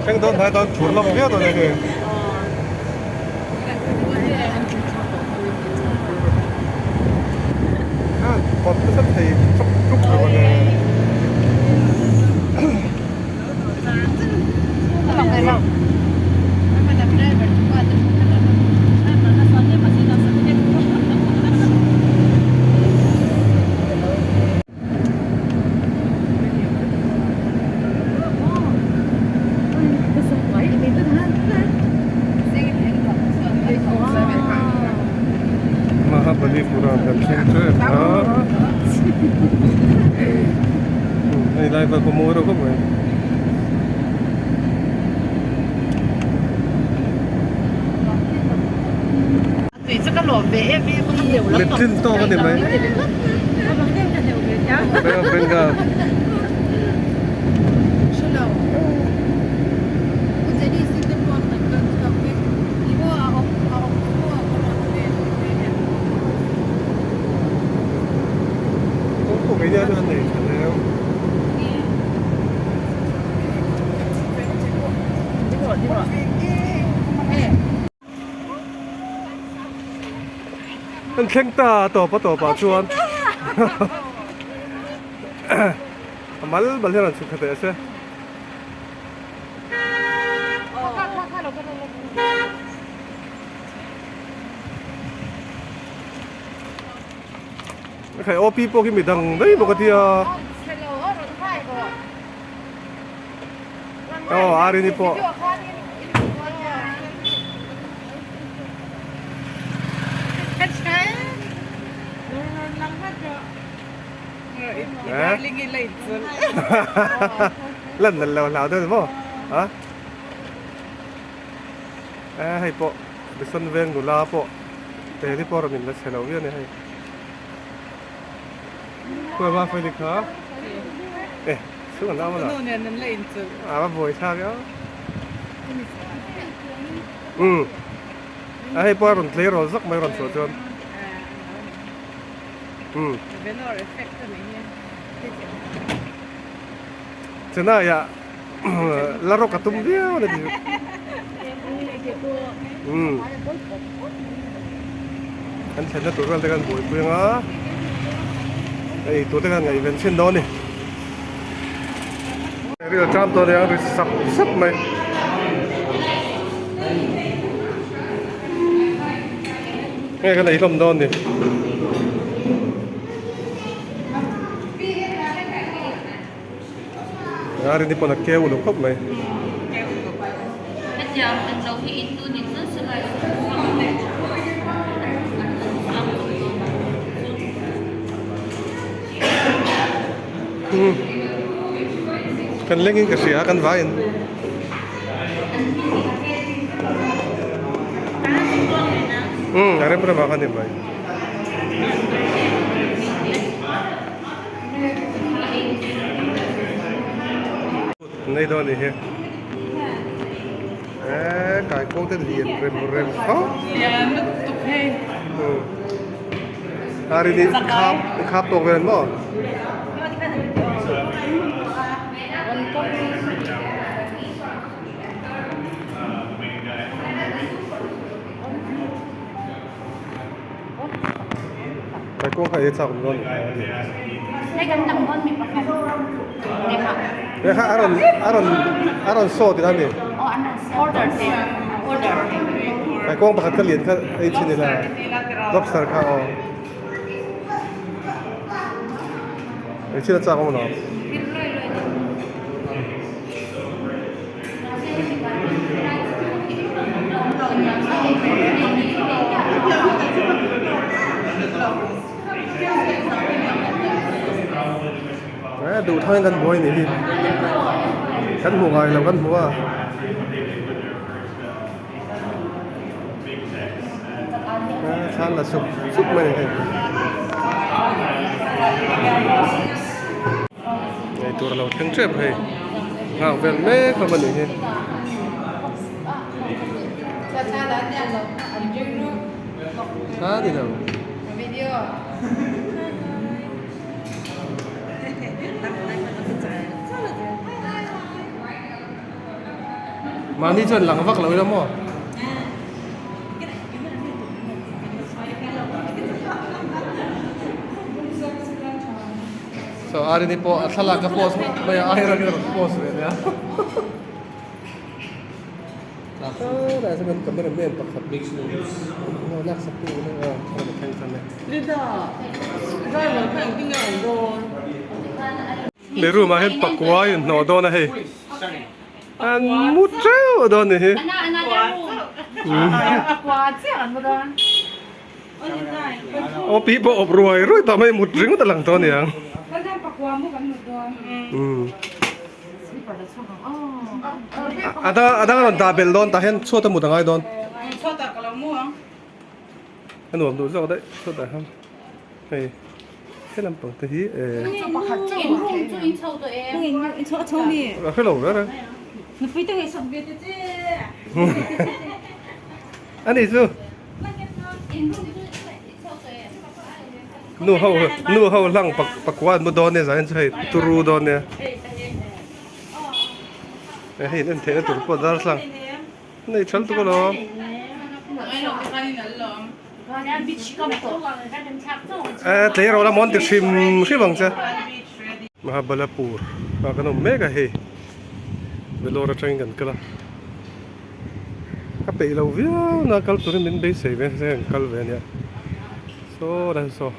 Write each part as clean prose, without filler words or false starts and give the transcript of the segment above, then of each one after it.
Thleng dawn hnai dawn phur lawk viau dawn e hei. Pawt nasa thei chuk chuk mai bawk e. Mahabalipuram kan thleng tep a hei lai vel pawh mawi reuh khawp mai. Mit tlin tawk a ni mai. Bay of Bengal. An thleng ta a tawp a tawpah chuan a mal mal hian an chhuk thla teh se. Khai OP pawh khi midang daih bawk a tia. Aw Arini pawh. Lan nal lo hlau deuh maw a e hei pawh Bison veng nula pawh te hi pawh rawn in la chhe lo viau a ni hei Khuai va feli kha e chhung an lam a a va buai thlak e umm a hei pawh a rawn tleirawl zawk mai a rawn chhuah chuan umm Chennai ah la rawk a tum viau a ni umm kan thlenna tur vel te khan buaipui anga hei tur te khan ngaihven chhin dawn a ni ri a ṭam tawh a nia ri sap sap mai. Nge kan ei hlawm dawn ni. Ngarin hi pawn a keu lo khawp mai. Kan lengin ka hria kan vaiin. Umm a rem rem a kha ni mai. Nei dawn a ni hi. Eee kaikuang te lian rem rem khawp. Lian lutuk hei. Umm. Arini khap khap tawk vel maw? Kaikuang kha ei chak awm dawn ni. He kha a rawn a rawn a rawn saw tih a ni. Kaikuang pakhat kha lian kha ei thin ila lobster kha aw. Ei thin a chak awm lo. Eh duh thangin kan buai nih hi kan hmuh ngai lo kan hmu a. Thlan la sup sup mai hei. Ei tur a lo thleng tep hei. Nghak vel mek hlawm a nih hi. Tha ni lo. Mahni chuan lang vak lo ila maw? So Arini pawh a thlalak a post mai a Arini a rawn post ve nia. Tlai chuan kan camera man pakhat lo laksak tu a rawn thleng tan e. Lida driver kha engtin nge a awm dawn? Leh room ah hian pakua a inhnawh dawn a hei. An mu teuh dawn ni hi. Aw pi pawh awp ruai ruai tah mai mut ringawt a lang tawh aniang. A dang a dang a rawn dah belh dawn tah hian chhuat a mut a ngai dawn. A nuam duh zawk daih chhuat ah hian hei he lampang te hi eh a hrelo ber a. A ni chu nu ho nu ho hlang pakua an mu dawn nia zan chu hei turu dawn nia hei in en theihna tur pawh darthlalang nei tha lutuk alawm. Tleirawl a mawn ti hrim hrim ang che. Mahabalapur ah kan awm mek a hei Vellore atangin kan kal a ka peih lo viau na kal turin min beisei ve nasa kan kal ve ania saw lai saw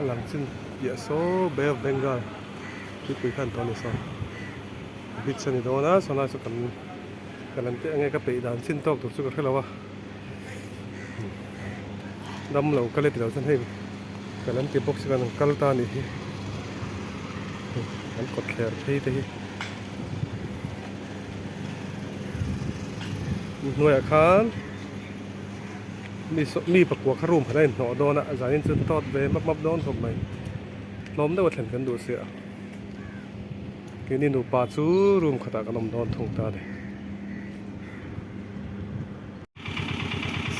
a lang chin piah saw Bay of Bengal tuipui khan tawh a ni saw beach a ni dawn a saw lai saw kan kal an tih ange ka peih dan chin tawk tur chu ka hrelo a. Dam lo kal e tilo chuan hei kal an ti bawk si khan an kal ta a nih hi an kawt thler phei te hi hnuaiah khan mi saw mi pakua kha room khat a inhnawh dawn a zanin chu tawt ve map map dawn khawp mai tlawm deuh a thlen kan duh sia keini nupa chu room khatah kan awm dawn thung ta a ni.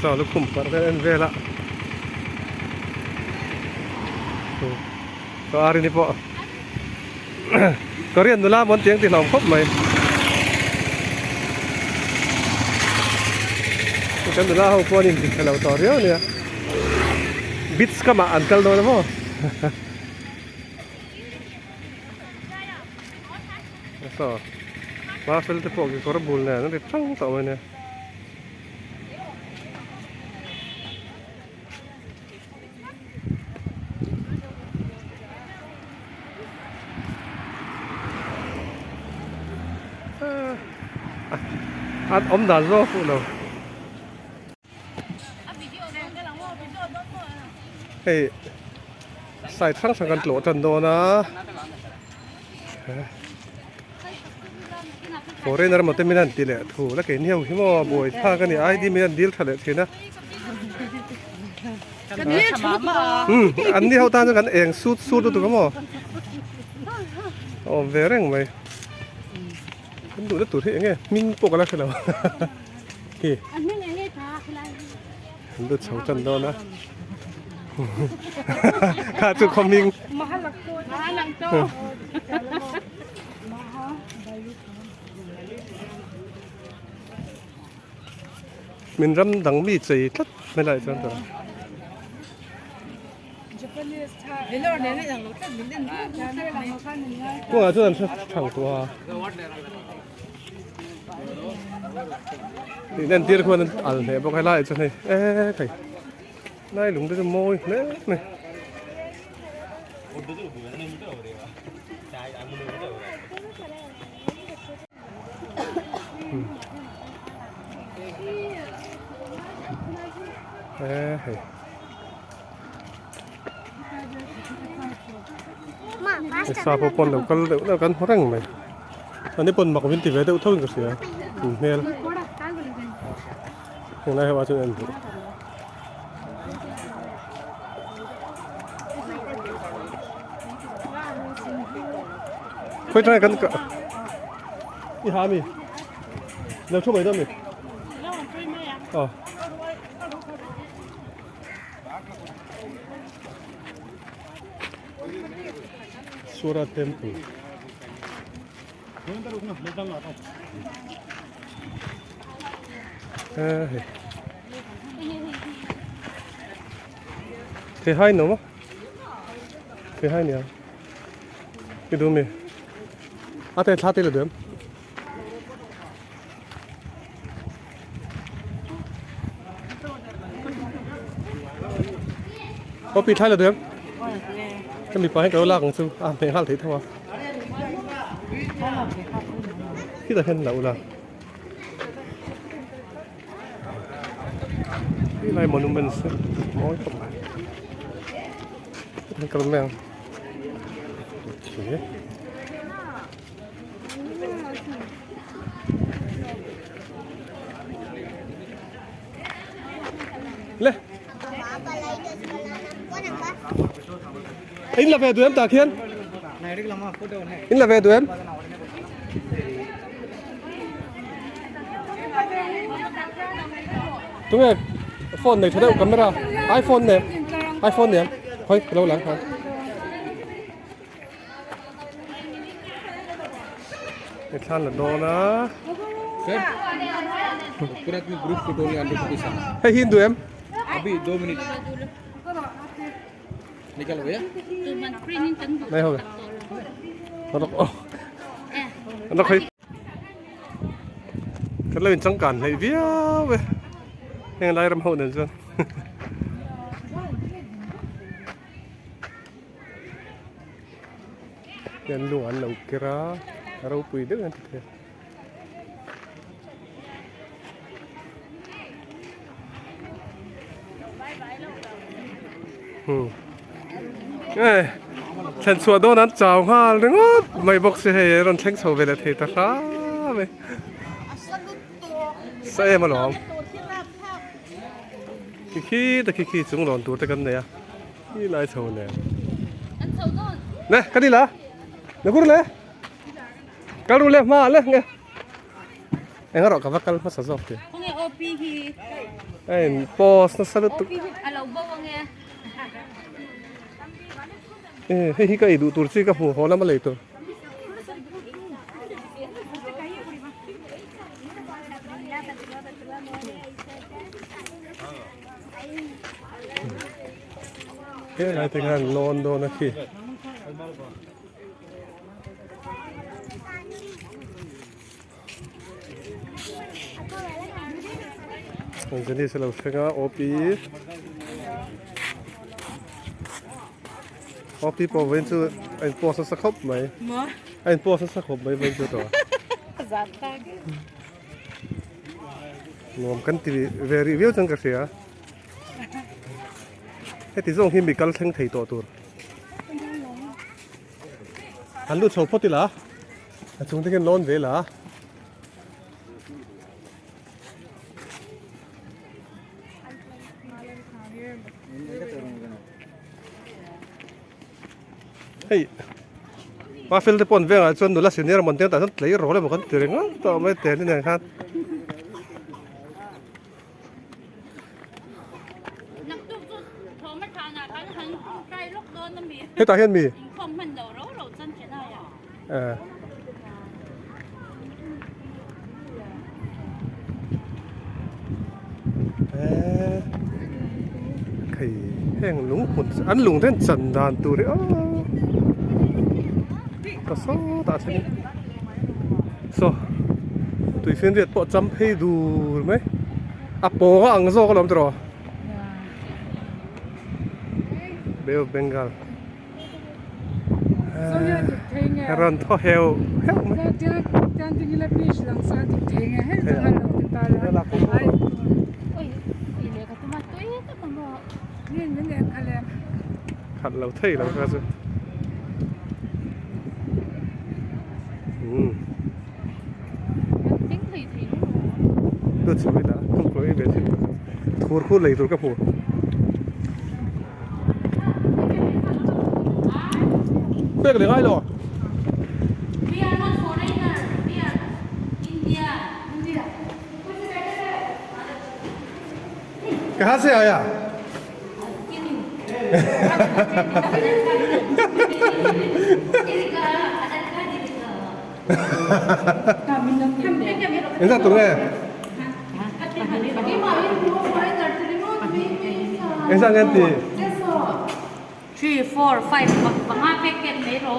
Saw lukhum parh vel en vel a ka arini pawh Korean nula mawn tiang ti hlawm khawp mai kan nula ho pawh an inti thalo tawh riau ania beach kamah an kal dawn a maw. Saw hma fel te pawh kekawr bul nen an ri thang tawh mai nia. An awm dan zawk fuh lo. Hei side hrang hrang kan tlawh tan dawn a foreigner emaw te min an ti leh thu la keini ho hi maw buai thlak a ni ID min an dil tha leh thin a umm an ni ho tan chuan kan eng sut sut lutuk a maw a awm ve reng mai kan duhna tur hi eng nge hming pawh ka la hre lo. Hi. An lut chho tan dawn a. Kha chu khaw hming. Min ram dang mi chei tlat mai lai chuan tawh. Kawngah chuan an hre thang tawh a. Tih entir khuan an al hle bawk a helaiah chuan hei eee thei lai lung te chu mawi hle mai. Eee hei. Sa pawh pawn lo kal deuh deuh kan hmu reng mai. Ani pawn mak min ti ve deuh tho in ka hria an hmel henglai ho ah chuan en duh. Khawi tang kan ka i ha mi lo thu mai dawn mi aw. Sura Temple. Hei Theihai no maw Theihai nia i duh mi a te thla te la duh em. Aw pi thlai la duh em? Ka mipa hi ka lo lak ang chu a hmeh nghal theih tho a. Khitah hian la ula. Helai monuments hi mawi khawp mai. Hetiang kal mai ang. Okay. Le. In la ve duh em tah khian? In la ve duh em? Tunge phone nei tha deuh camera iPhone nen iPhone nen khawi ka lo lang khan. He thlan la dawn a. Sir, pura tu group photo le 100 rupees ana. Hei hi in duh em? Abhi 2 minute. Nikal bhaiya. Nai ho. Nó khơi. Kan lo in changkan hleih viau e. Heng lai ram ho nen chuan. Hian lung an lo ker a a ropui deuh hian ti thei a. Hmm eh thlen chhuah dawn an chau nghal ringawt mai bawk si hei a rawn thleng chho ve leh thei ta hram e sa em alawm. Khi khi ta khi khi chung lawn tur te kan nei a khi lai chho nen ne ka ni la na gur le kal ru le hma le nge eng erawh ka va kal hmasa zawk ti Khawnge OP hi a in post nasa lutuk OP hi a lo bo ange e hei hi ka ei duh tur chi ka hmu haw lama lei tur. Helai te khan lawn dawn a khi. Anjali se lo thleng a OP OP pawh vawiin chu a in post nasa khawp mai a in post nasa khawp mai vawiin chu tawh nuam kan ti ve rih viau chuan ka hria heti zawng hi mi kal thleng thei tawh tur han lut chho phawt ila a chung te khian lawn ve la. Hei Mafel te pawh an vengah chuan nula senior mawn te tah chuan tlei rawl emaw kan ti ringawt tawh mai tel nen khan. Hetah hian mi? Hei heng lung hmun an lung te an chan dan tur hi aw ka sawtah thleng in saw tui fianriat pawh a cham phei dur mai a pawng a ang zawk alawm tiraw Bay of Bengal. Rawn thaw heuh heuh mai. Khat lo thei lo kha chu. Thur khu lei tur ka hmu. Pek leh ngai lo. We are not foreigner, we are India. India. Kahan se aaya? Engzat tur nge? Engzah nge an ti? Three, four, five, panga packet mai ro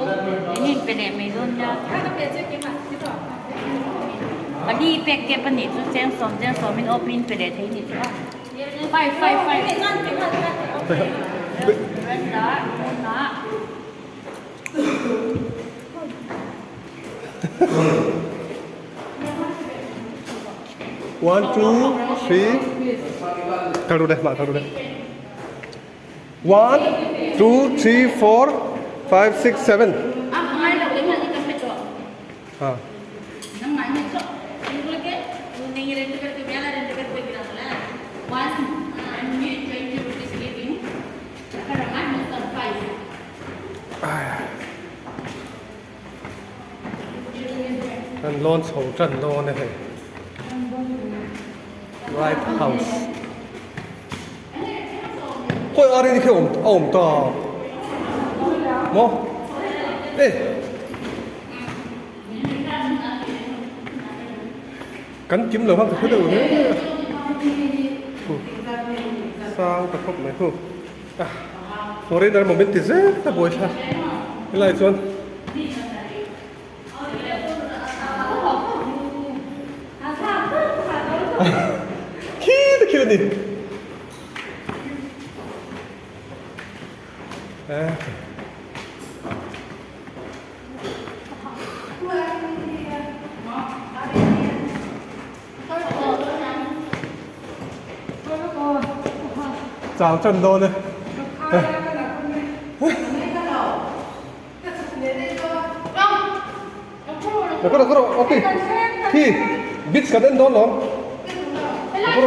eng in pe leh mai dawn nia. Pali packet pahnih chu cheng sawm cheng sawmin awp in pe leh thei ni chu a. Five, five, five. Brenda, Mona. One, two, three. Kal ru le, mah kal ru le. One, two, three, four, five, six, seven. Ha. Kan lawn chho tan dawn e hei light house khawi ar in khi a awm ta maw e kan kim lo khan ka hre deuh hle sang ta khawp mai hu. Foreigner maw min ti zet a buai thla helai chuan khi te khi a ni Chau chan dawn e. Kawr kawr okay. Khi beach kan en dawn lawm. Kawr.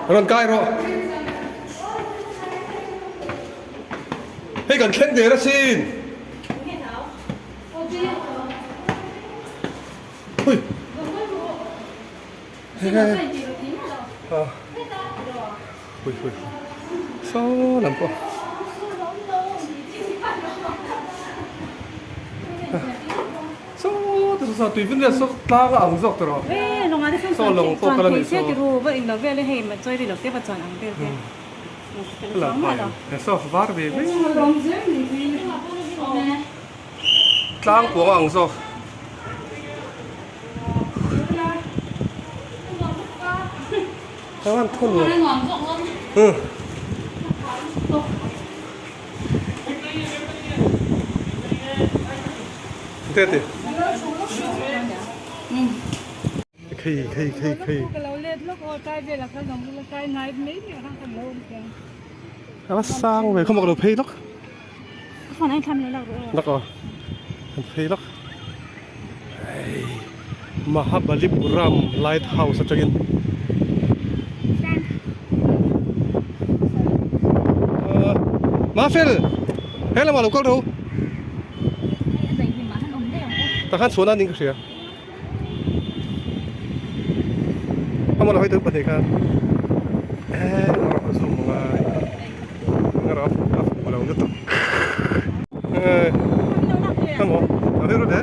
Rawn kai rawh. Hei kan thleng der asin. Hui. Hui hui. Saw lam pawh. Saw te saw tui vin vel saw tlang a ang zawk ta rawh. Saw lawng pawh kal a nih saw. Saw var ve ve. Tlang kuang a ang zawk. Taiwan thawn lo. Te te. Khei khei khei khei. A sang ve không mặc đồ phei lắc. Lắc à. Phei lắc. Mahabalipuram Lighthouse atangin Mafel he lamah lo kal ro tah khan chhuahna a ning ka hria amah lo hawi deuh pahnih khan eee a zoom a ngai a fuh lo lutuk. Emaw a hawi ru le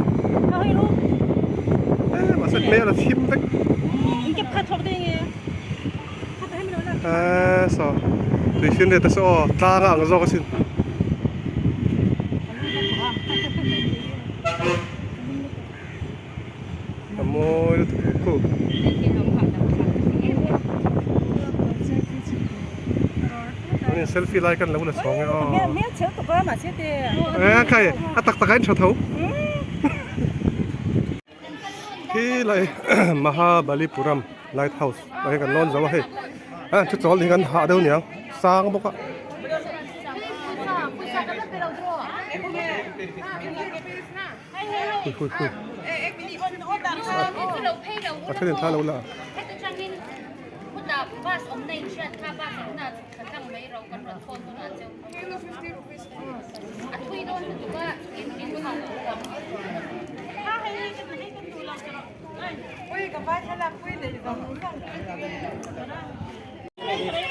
eh mahse hmel a thim vek eh saw tui fian riat te saw aw tlang a ang zawk asin. A mawi lutuk khu. Chuanin selfie lai khan lo la chhawng e aw. E khai a tak tak a in tha tho. Khi lai Mahabalipuram light house tah hian kan lawn zo a hei. A thu chawl hi kan hah deuh niang sang bawk a. Hui hui hui. A thenin thla lo la.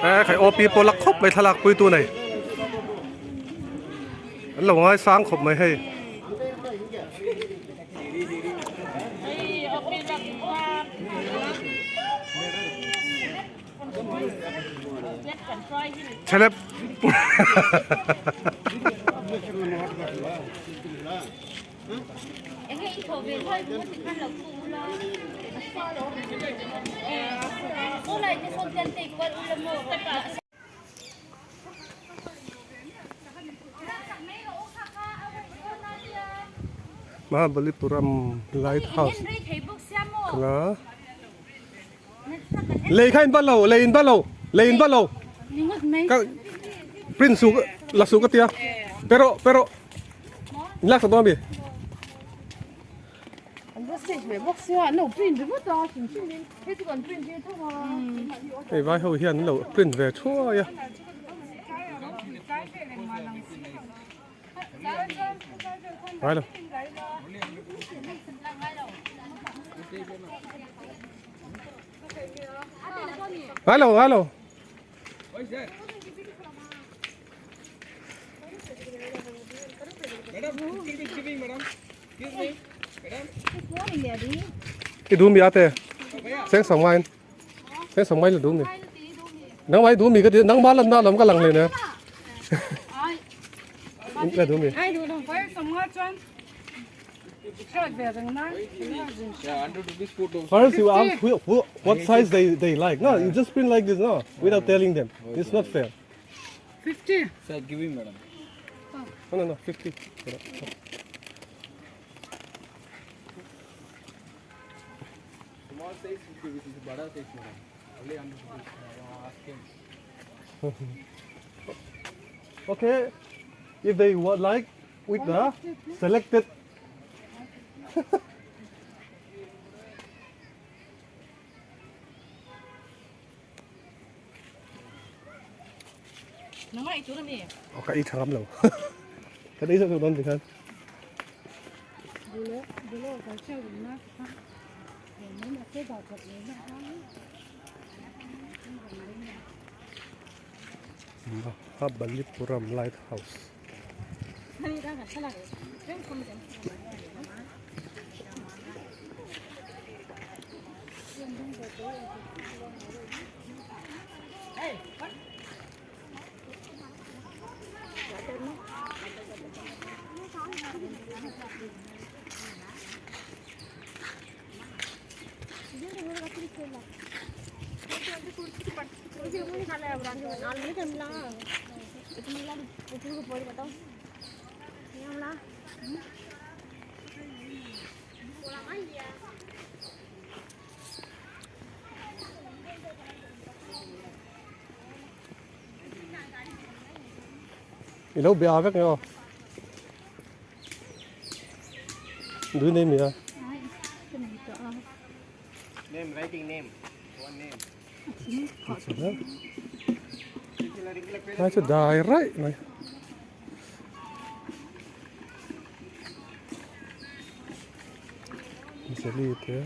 Eh khai OP pawh lak khawp mai thlalak pui tu nei. An lo ngaisang khawp mai hei. Celeb. Mahabalipuram light house kala lei kha in bat lo lei in bat lo lei in bat lo ka print su la su ka tia pero pero in lak sak dawn ami. Hei vai ho hian an lo print ve thuai a. Ngai lo. Ngai lo ngai lo. I duh mi a te seng sawm ngain seng sawm ngai la duh mi nangmah i duh mi ka ti nangmah lanna lam ka lang hle nia la duh mi First you ask who, who, what size they, they like. No, you just print like this, no, without telling them. It's not fair. 50. Sir, give him, madam. No, no, no, 50. Small size 50 rupees, bada size, madam. Only 100 rupees. Ask him. Okay, if they would like with the selected. Ka i thangam lo. Ka dei sa don dikhan. Mahabalipuram Lighthouse. I lo bia vek nge aw Đuôi name mi a. Name, writing name. One name. Lai chu dai raih mai. Zali te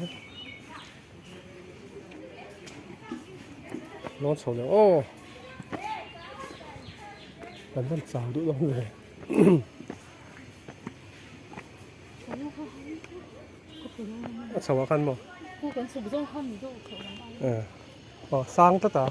lawn chho leh aw kan van chau duh dawn ve. A chho ah khan maw? Aw sang tlat a.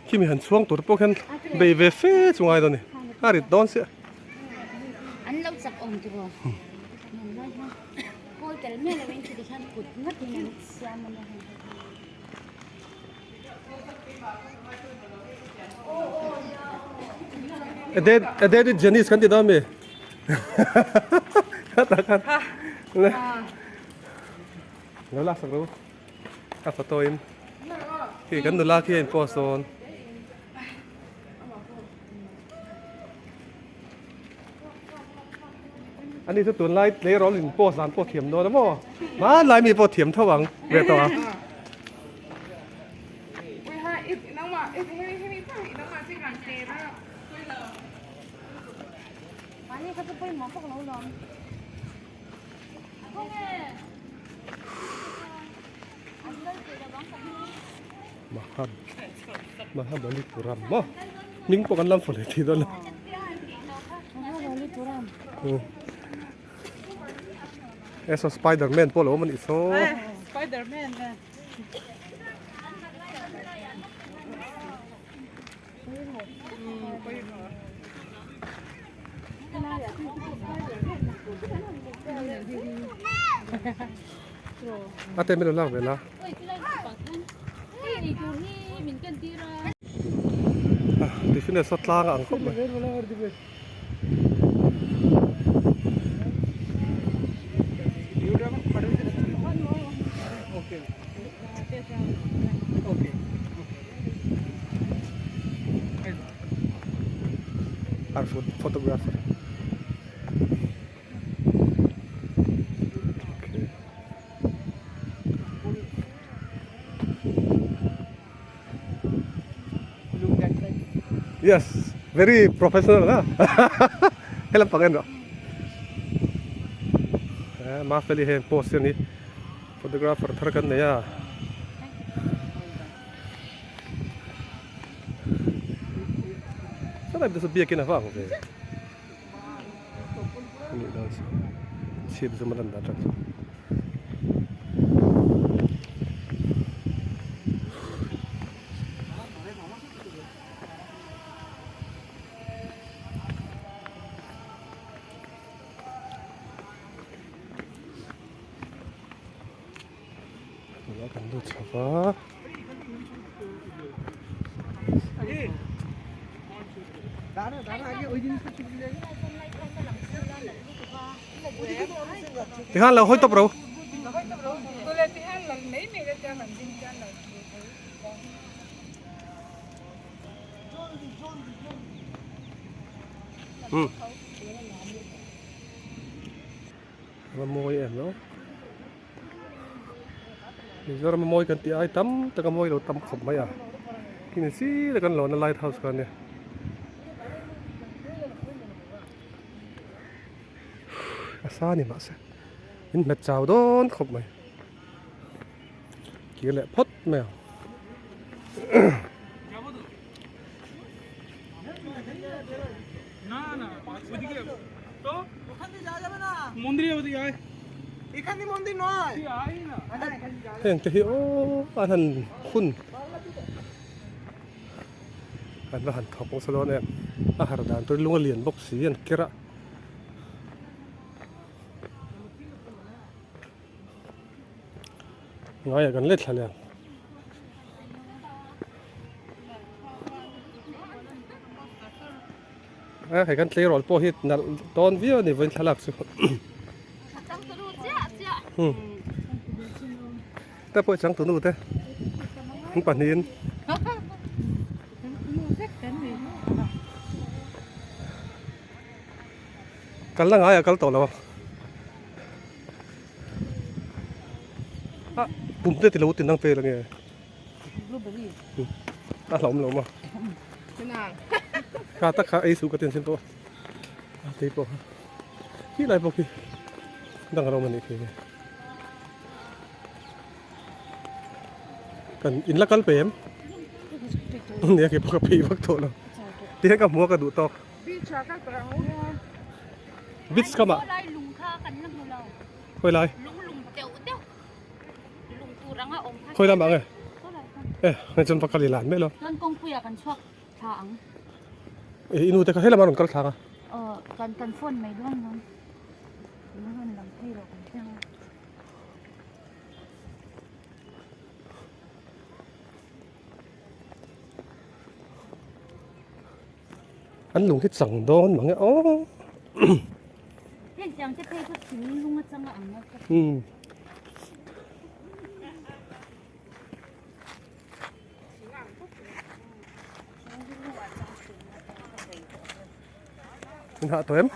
Khi mi han chhuang tur pawh khian bei ve fe chu ngai dawn a ni a rit dawn chiah. An lo chak awm tur aw. Kawl tel miah lo in chuti khan kut ngawt in an siam a nia hei. A dad is Janice kan ti dawn mi? Khatah khan le lo lak sak ru a photo in khi kan nula khi a in post dawn. Ani chu tunlai tleirawl in post dan pawh thiam dawn a maw? Hmanlai mi pawh thiam tho ang ve tawh a. Mahab Mahabalipuram maw hming pawh kan lam fawh leh thei dawn lo e saw spider man pawh a lo awm a nih saw spider man A te min lo lak ve la. Tiffin a saw tlang a ang khawp mai. Our photographer. Okay. Yes, very professional na. Helam pang en rawh. Eh, Mafeli hian post hi a ni. Photographer thar kan nei a. Helai te chu biakin a va ang ve. Anih dawn chu chhip zum a lan dan atang chuan. Tunah kan lut chho va. Tikhan lo hawi tawp ro. Hmm. Va mawi em lo. Mizoram a mawi kan tih ai tam tak a mawi lo tam khawp mai a khi ni sir a kan lawna light house kha a nia a sa ni mahse in hmet chau dawn khawp mai kir leh phawt mai ang. Heng te hi aw an han hun an va han thawk nasa dawn em a har dan tur lung a lian bawk si an ker a. Ngaiah kan let thla leh ang. A hei kan tleirawl pawh hi nalh dawn viau a ni vawiin thlalak chu. Te pawh changtunu te an pahnihin. Kalna ngaiah kal tawh lo a. A pum te ti lo tin ang vel ange. A hlauhawm lo maw? Kha tak kha ei suh ka ti an sin pawh a tei pawh kha khi lai pawh khi dang a lo awm a nih khi kan in la kal pe em nia kei pawh ka phei vak tawh lo tihian ka hmu a ka duh tawk beach kam ah khawi lai. Khawi lamah nge? E, hei chuan va kal i lan mai lo. Chuan kawngpuiah kan chhuak thla ang. E, i nu te kha helamah rawn kal thlak a. Aw, kan kan phone mai dawn lo. Min rawn lam phei rawh kan thleng a. An lung hi chang dawn mang e aw. Heng tiang te phei chu thing lung atanga ang a. Um. In hah tawh em?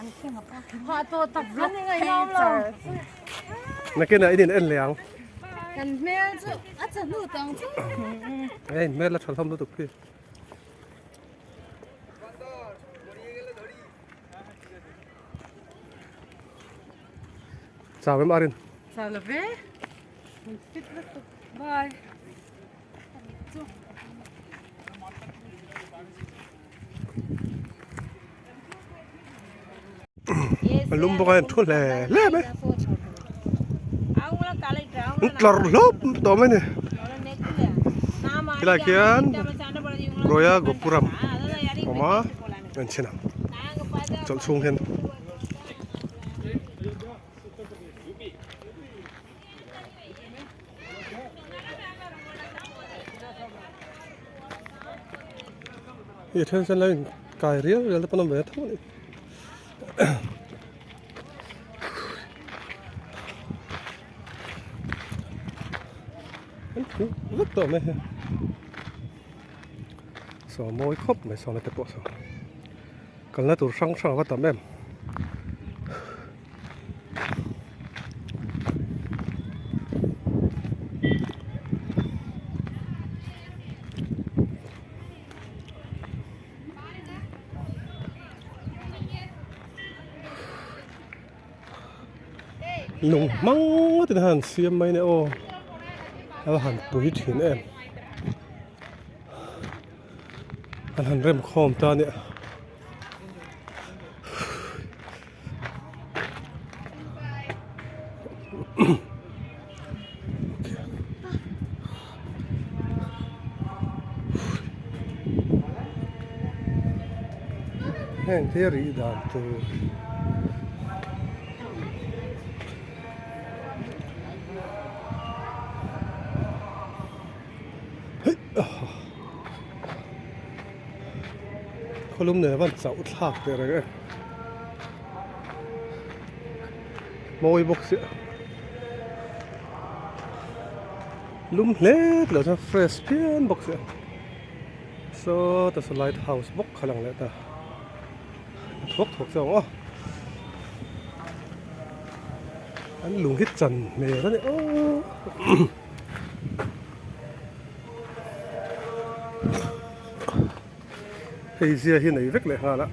Hah tawh tak vlog phei char. Nakinah in in en leh ang. Kan hmel chu a chahnu tang chu. Hei hmel a tha hlawm lutuk khi. Chau em Arin? Chau lo ve. Min fit lutuk. Bye. A lum bawk a en thu hle hle mai. An tlar hlawp tawh mai a ni. Helai khian Roya Gopuram a awm a en chhin ang chawlh chhung hian. Hei a then chuan lo in kai rial rial te pawn a awm ve tho a ni. An thu vek tawh mai hei saw mawi khawp mai sawna te pawh saw kalna tur hrang hrang a va tam em. Lung hmang ngawtin a han siam mai a ni aw a va han pui thin em an han rem khawm ta a nia. Heng te rih dan tur Khawlum nen avan chauh thlak teh reng e. Mawi bawk sia. Lum hle tilo chuan fresh phian bawk sia. Saw ta saw light house bawk kha lang leh ta. A thuak thuak chiang aw. An lung hi chan hmel a ni aw. Hei zia hi nei vek leh nghal a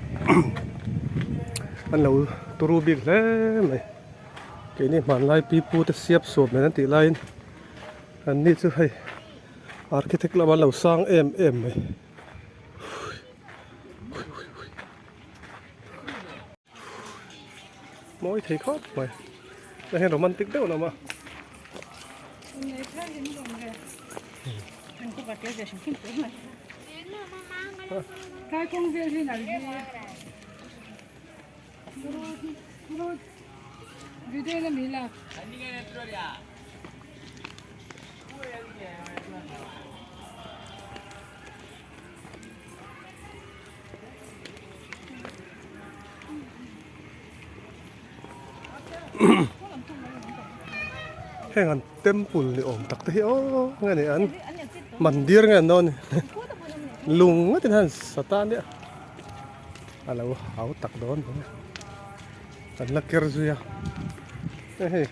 an lo turu bik hle mai keini hmanlai pi pu te siap suam nen an tih laiin an ni chu hei architect lamah an lo sang em em mai. Mawi thei khawp mai tah hian romantic deuh an awm a. Heng an temple ni awm tak te hi aw nge ni an mandir nge an dawn ni lung ngatin hian sa ta nia a lo hau tak dawn mai an la ker zui a hei hei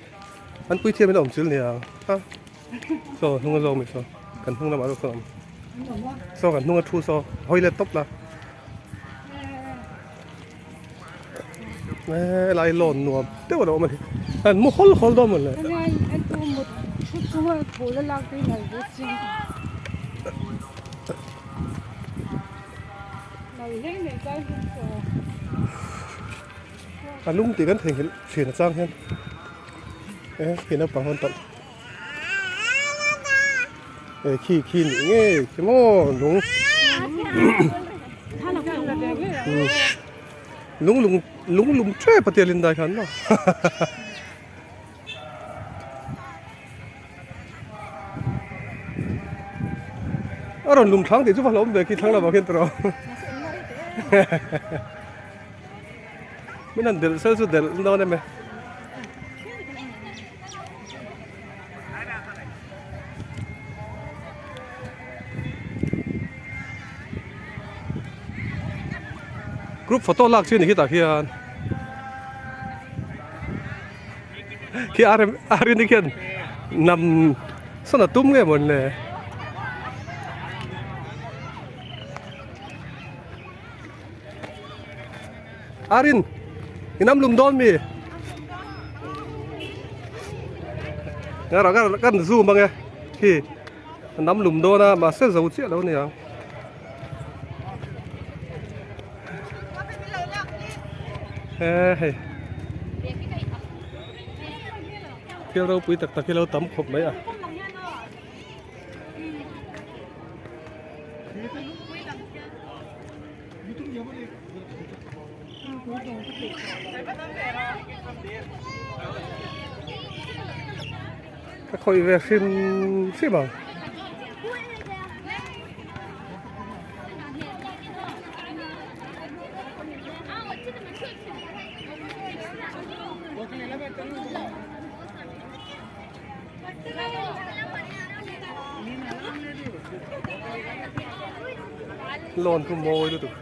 an puithiam in a awm chil nia a saw hnung a zawk mi saw kan hnung lamah zawk sawn a awm saw kan hnung a thu saw hawi let tawp la. Helai lawn nuam deuh a lo awm a ni an mu hawl hawl dawn mawle. A lung tih kan theihnghilh thin a chang hian e khi naupang ho an tawlh e khi khi nih ngei khi maw lung lung lung lung lum tep a tia lindai khan maw a rawn lum thlang tih chu va hlauhawm ve khi thlang lamah khian tawrh min han delh sel chu delh dawn em e. Group photo lak chi ni khi tah khian khi Arini khian nam sawn a tum nge mawn le. Arin i nam lum dawn mi? Ka rawn zoom ang e khi a nam lum dawn a mahse zo chiah lo a ni ang. He hei thil ropui tak tak hi lo tam khawp mai a. Ka khawih ve hrim hrim ang. Lawn chu mawi lutuk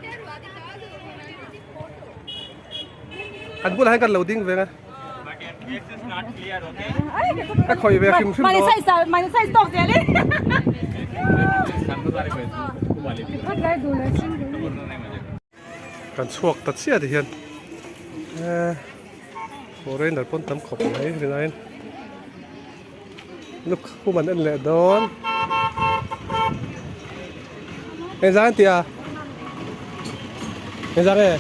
an bulah hian kan lo ding veng a ka khawih ve hrim hrim dawn. Kan chhuak ta chiah ti hian eh foreigner pawn tam khawp mai rinaiin lukhum an en leh dawn engzang an tih a engzang nge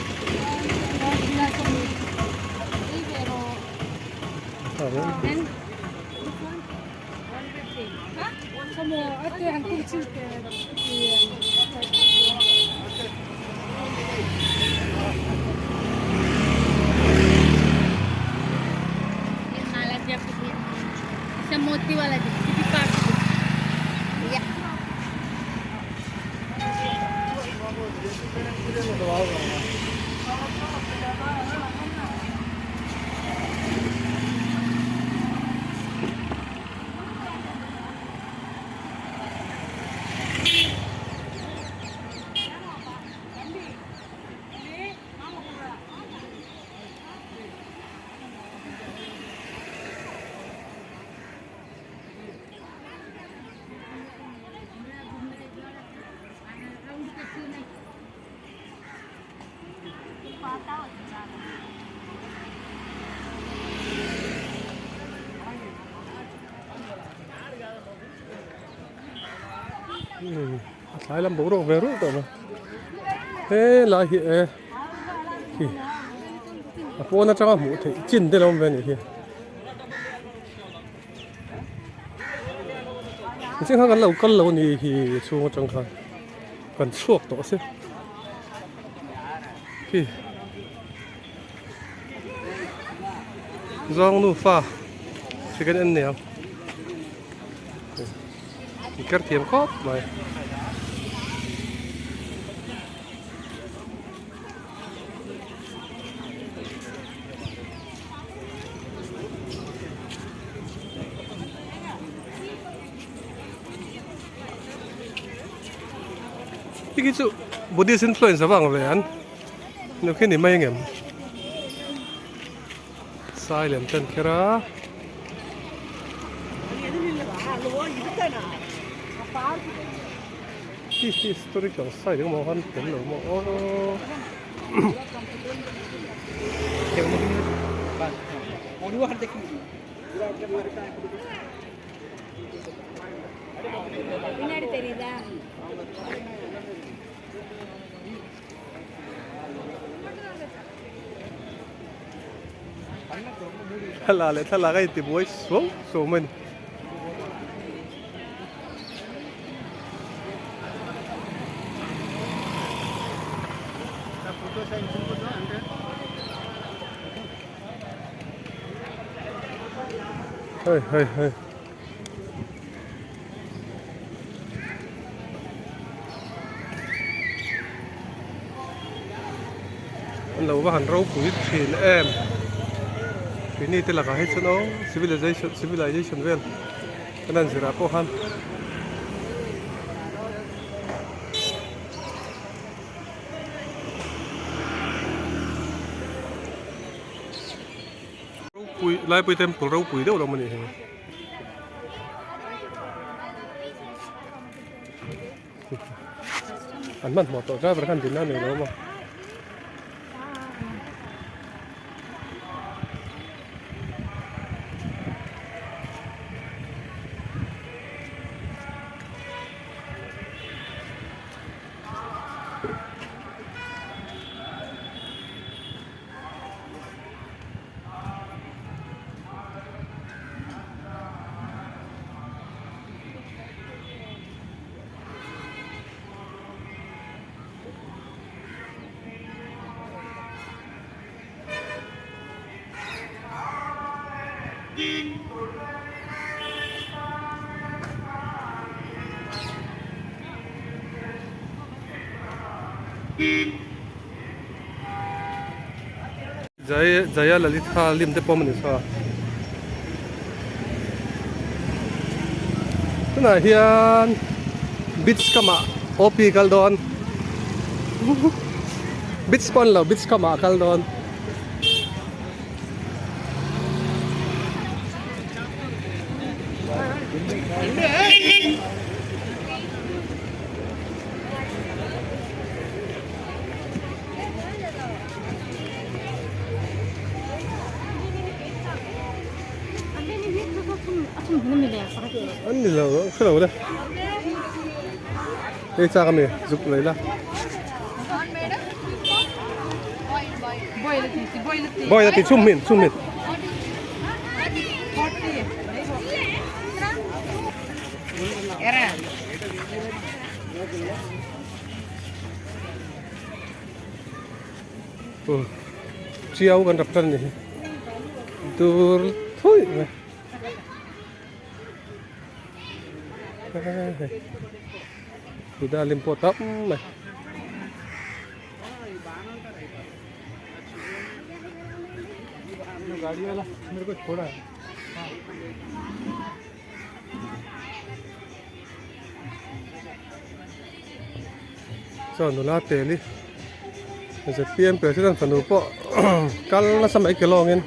A tlai lam boruak ve ruih tawh mai helai hi e khi a pawn atanga hmuh theih chin te lo awm ve a nih hi nichhin khan kan lo kal lo a ni hi chhung atang khan kan chhuak tawh a si khi zawng nufa hri kan en nia i ker thiam khawp mai. Hei chu Buddhist influence avang ve an nu khi ni mai angem sai lem ten kher a. Hi historical site emaw khan tel lo maw aw. Thla leh thlalak a inti buai suau suau mai a ni. Hei hei hei. An lo va han ropui thin em keini te lakah hi chuan aw civilization civilization vel kan han zirah pawh khan ropui laipui temple ropui deuh lo maw ni hei. An hmanhmawh tawh driver khan dinna a nei lo maw. Jaya Lalitha lim te pawm a ni saw a tunah hian beach kamah OP kal dawn beach pawh a ni lo beach kamah a kal dawn. An ni lo hre lo le hei chak ami zuk lei la boil a ti chhum min chhum min Chiau kan rap tan a ni hi dur thui mai Buddha lim pawh tam mai. Chuan nula tel hi zpm president fanu pawh kal nasa mai ke lawngin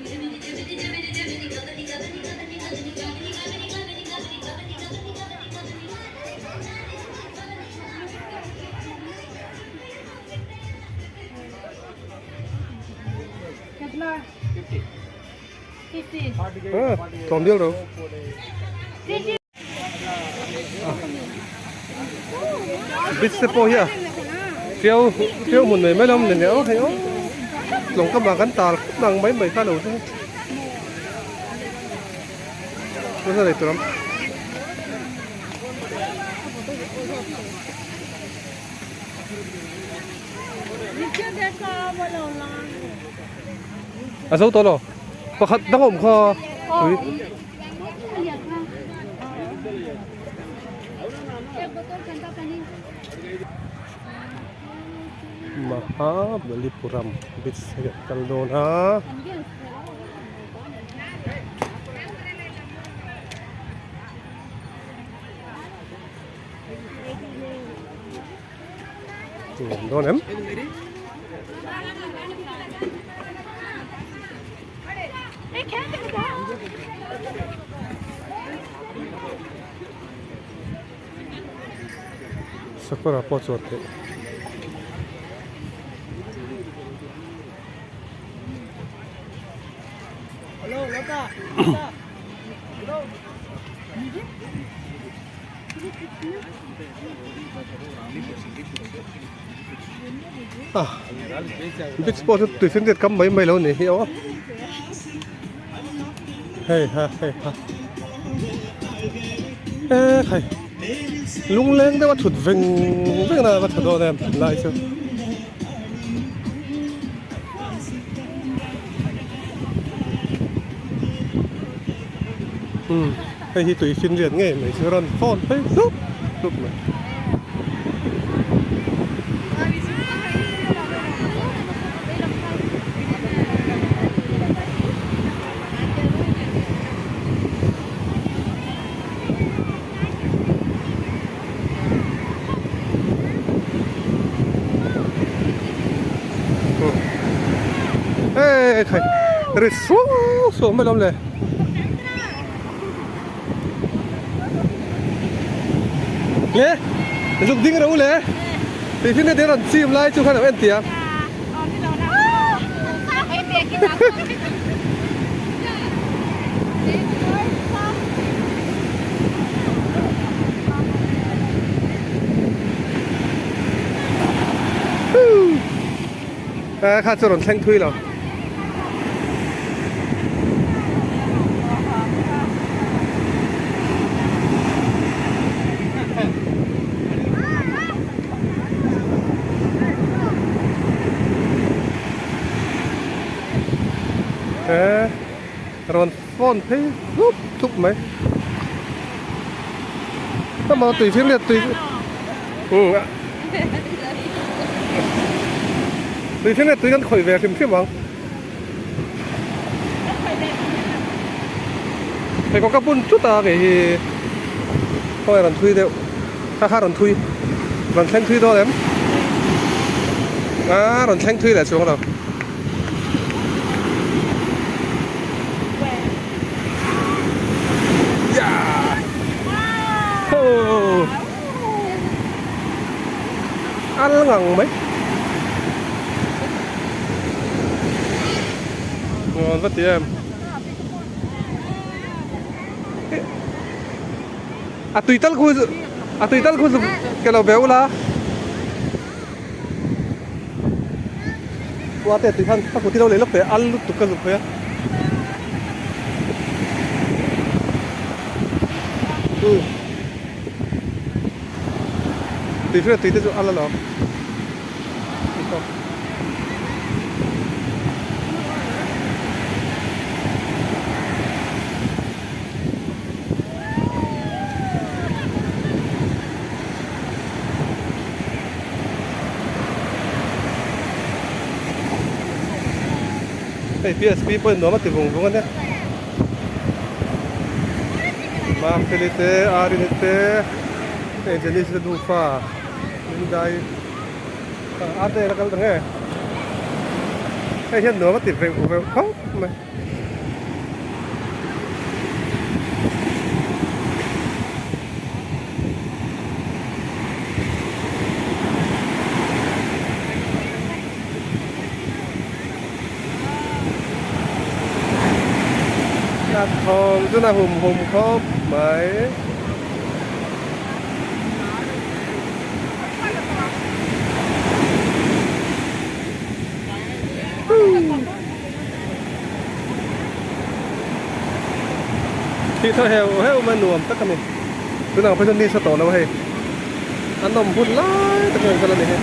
tlawm dial ro. Beach te pawh hi a tiau tiau hmun mai mai lo awm nen aw hei aw tlawng ka mah kan tal khawp ang mai mai kha lo chu nasa nei tur awm. A zo tawh lo pakhat dang awm kha tui. Mahabalipuram beach hi kan kal dawn a. Dawn em? Sakawr ah pawh chuan theih. Beach pawh chu tui fim kam mai mai lo ni hi aw hei ha hei ha e khai lungleng deuh a thut veng veng na va tha dawn em lai chu. Umm hei hi tui fin riat ngei mai chu rawn phone phei hlup hlup mai. Ê khai ri suau suau mai lawm le le zuk ding ro le tih hi nete rawn chim lai chu khan lo en tih a. Kha chu rawn thleng thui lo. Rawn phone phei hlup hlup mai. Emaw tui fim leh tui umm tui fim leh tui kan khawih ve hrim hrim ang. Pheikhawk ka bun thut a kei hi khawnge rawn thui deuh kha kha rawn thui rawn thleng thui dawn em ah rawn thleng thui leh chuang lo. Al ngang mai ngon va ti em a tui tal khu a tui tal khu ke lo ve ula Ua te tui khan ka kut hi lo lei lawk teh al lutuk ka zuk phei a. Umm tui hriat tui te chu al alawm. Hei PSP pawhin nuam a ti vung vung a nia Mamfeli te Arini te hei Janice te nufa Lindai Ate la kal ta nge hei hian nuam a ti veuh veuh khawp mai. Thawm chu na hum hum khawp mai. Thih thaw heuh heuh mai nuam tak a ni. Tunah phei chuan ni sa tawh lo hei. An awm hun lai tak in an kal a ni hei.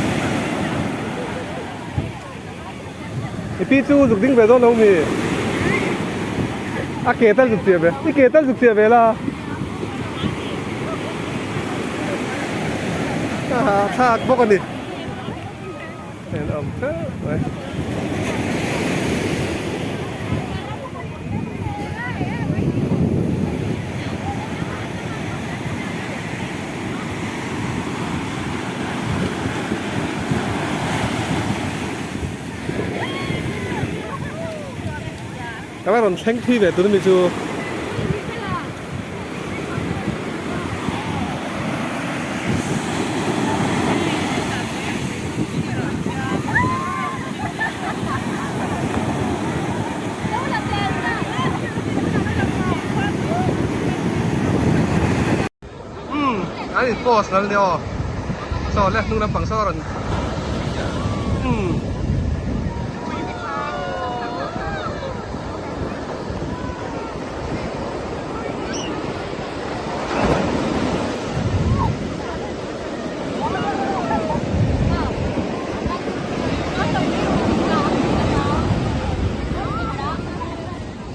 I pi chu zuk ding ve dawn lo mi? A ke tal zuk chiah ve. I ke tal zuk chiah ve la. A hahthlak bawk a ni. En awm theuh mai. Ka la rawn thleng thui ve tun ami chu. Umm an in post lal nia aw saw le hnung lampang saw a rawn umm.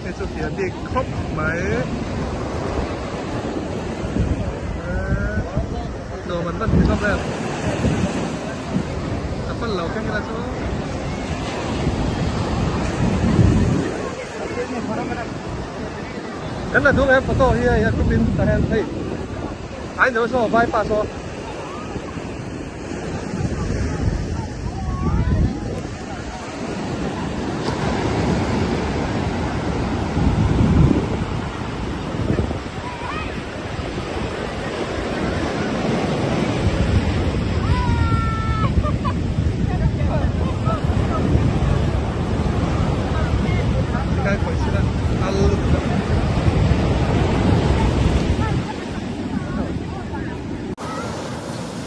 Hei chu fiah bik khawp mai nuam an van ti hlawm em chapal lo keng ila chu. Kan la duh em photo hi hei a group in tah hian hei ai no saw vai pa saw.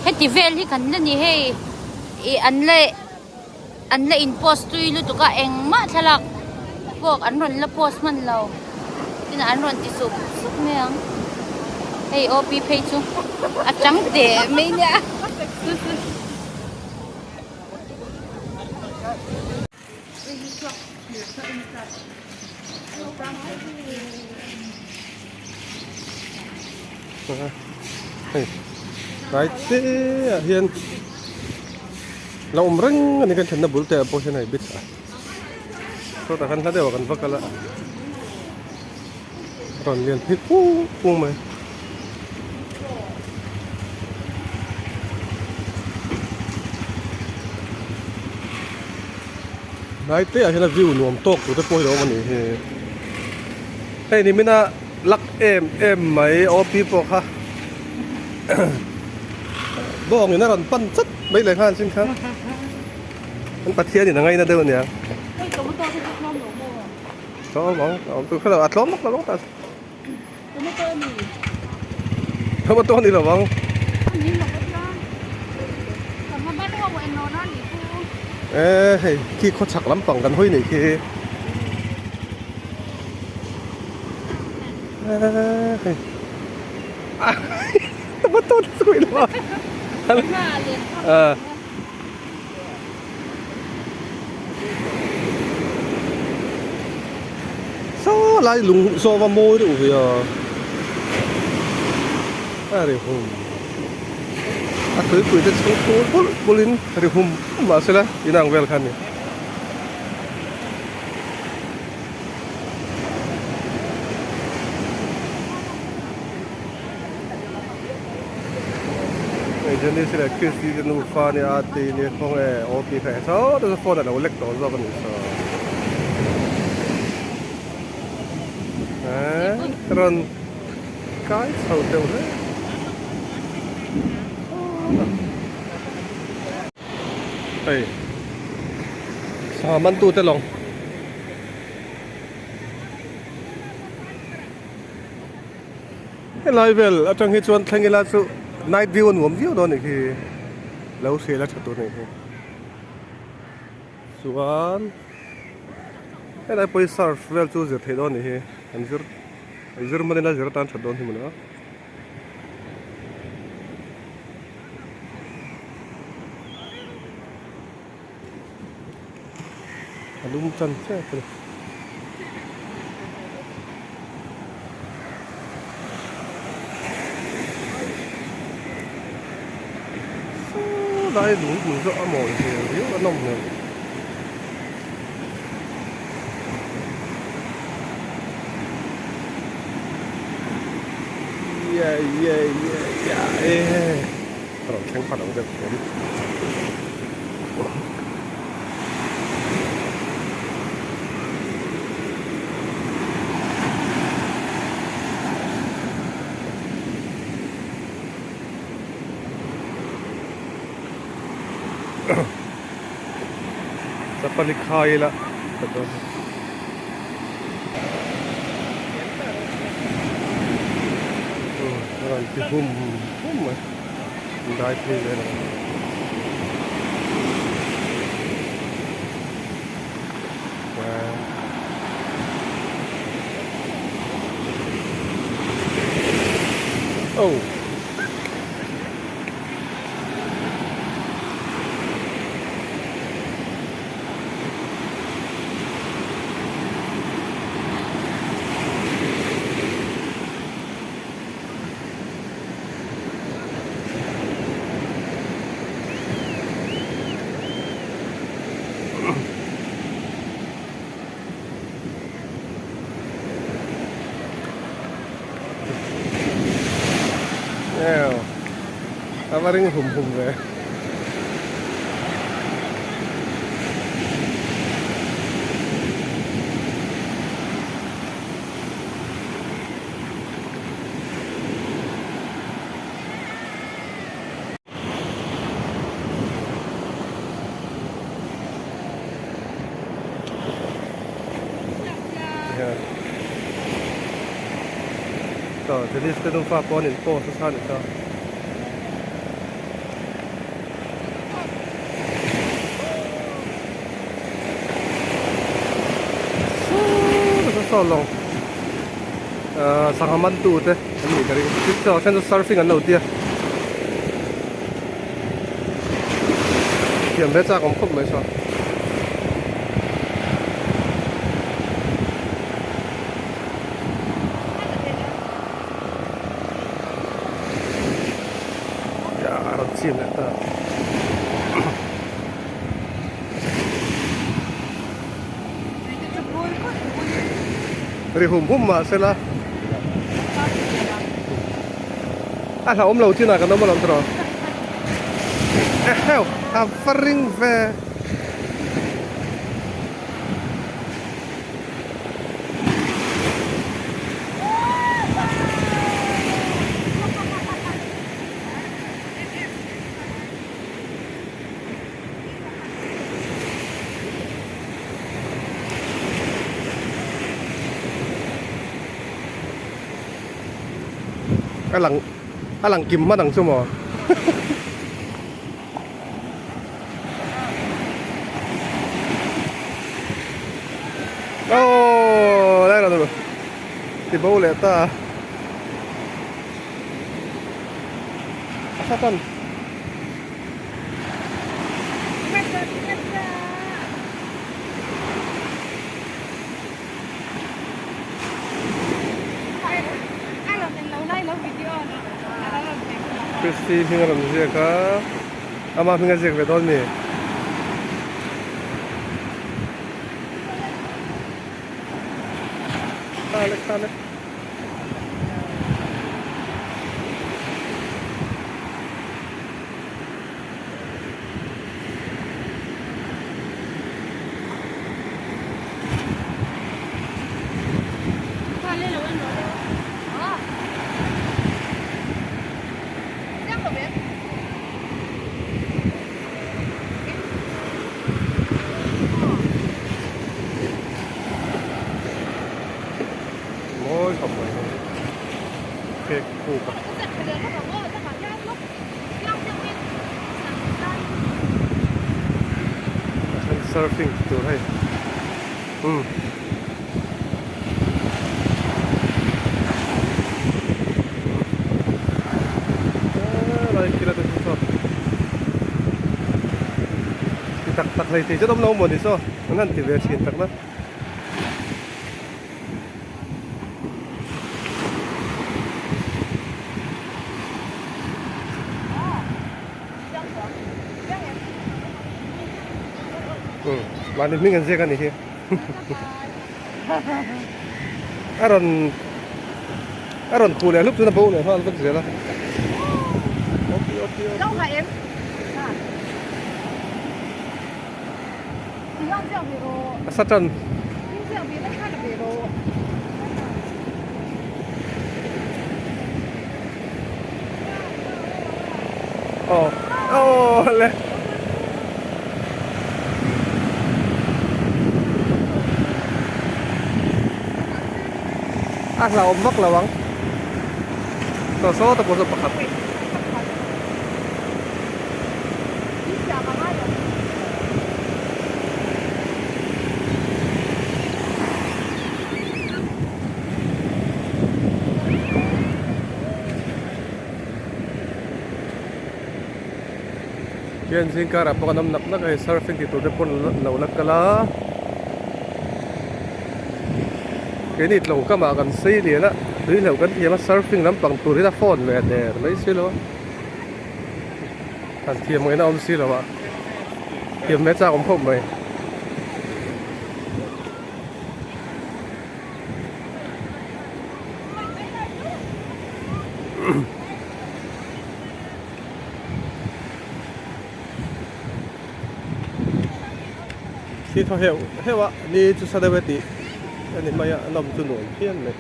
Heti vel hi kan la ni hei ih an la an la in post tui lutuk a engmah thlalak pawh an rawn la post hman lo tin an rawn ti sup sup mai ang hei OP phei chu a chang teh mai nia. Hei tlai te ah hian la awm reng a ni kan thlenna bul te ah pawh hian hei beach ah sawtah khan hla deuh ah kan va kal a rawn lian phei kung kung mai. Tlai te ah hian a view nuam tawk tur te pawh hi a awm a ni hi hei ni mina Luck em em mai OP pawh kha bawngin a rawn pan chat mai leh nghal chin kha an Pathian in a ngaina deuh ania. Hei tomato te chu tlawm lo maw? Tlawm ang, awm tur kha a tlawm vak lo ang ta. Tomato a ni. Tomato a ni lo ang. A ni lo tia. Sangha ban ho en lo na ni chu. E hei khi khawchhak lampang kan hawi nih khi. Tomato te chu ilo a. Saw lai lung saw va mawi deuh ve a. A ri hum. A tuipui te chhung phul pulh pulh in ri hum hum mahse la inang vel kha a ni. Hei Janice leh Christy te nufa a nia a ti nia khaw nge OP kha e saw ta chu phone a lo lek tawh zawk a nih saw eh rawn kai chho deuh hle hei sangha man tute lawng. Helai vel atang hi chuan thleng ila chu night view a nuam viau dawn a nih khi lo hrial a tha tur a nih hi chuan helai pawh hi surf vel chu zir theih dawn a nih hi an zir zir hman ila zir atan that dawn hi mawle a. A lum chan chiah a ni. Saw lai lung hmun zawh a mawi hmel riau a nawm hmel. Yeah yeah yeah yeah eh. A rawn thleng phat ang deuh hian. Chapal hi khai ila ka dawn. A rawn ti hum hum mai. Dai phei vel ang. Oh. A va ring hum hum ve. Tawh Janice te nufa pawh an in post nasa a ni ta. Saw lawng sangha man tu te an nih ka ring tin chaw then chu surfing an lo tia thiam ve chak awm khawp mai saw. chim leh ta. Ri hum hum mah se la. A hlauhawm lo chinah kan awm alawm tawh. Eheu a va ring ve. A lang a lang kim hman ang chu maw. Aww lai lo ti bo leh ta a sa tan. Christy hming a rawn ziak a ama hming a ziak ve dawn mi khale khale. Mawi khawp mai hei cake puk a. Surfing ti tur hei umm. Lai khi la te chu saw ti tak tak hlei thei zet awm lo maw ni saw an han ti ve thin tak na. Mahni hming an ziak a ni hi a rawn a rawn khuh leh hlup chuan a bo leh nghal vek zel a a sa tan. Aw aw le. A hlauhawm vak lo ang. Saw saw ta pawh saw pakhat. Hian zingkarah pawh kan awm nak nak a hei surfing tih tur te pawn lo la kal a keini tlawng kamah kan sei lian a tui hleuh kan thiam a surfing lampang tur hian a phone ve der mai si lo a. Han thiam ngaihna awm si lo a, thiam mai chak awm khawp mai. Thli thaw heuh heuh a, ni chu sa deuh e tih a ni mai a, a nawm chu nuam phian mai.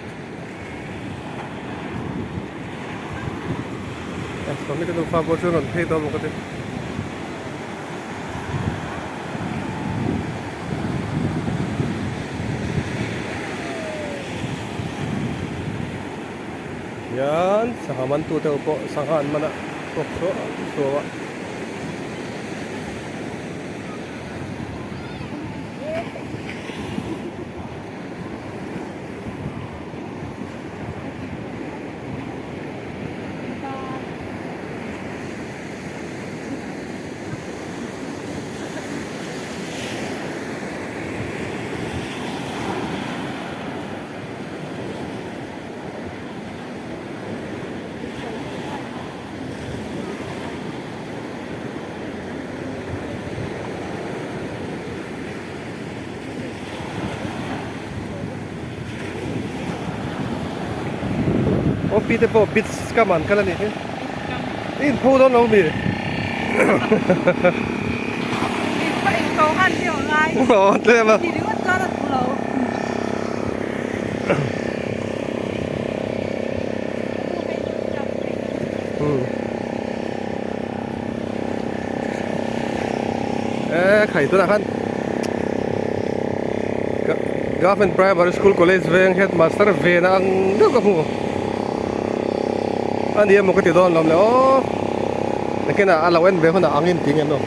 Sawmi te nufa pawh chu rawn phei tawh bawk a ti. Hian sangha man tu te pawh sangha an man a chhuak suau suau a. Opi te pawh beach kam an kal a nih hi. I inpho dawn lo mi? Aw tlem a. E khai tunah khan Government Primary School College veng headmaster vena ang deuh ka hmu a ni emaw ka ti dawn lawm le aw nakinah a lo en ve hunah ang in ti ngem lo.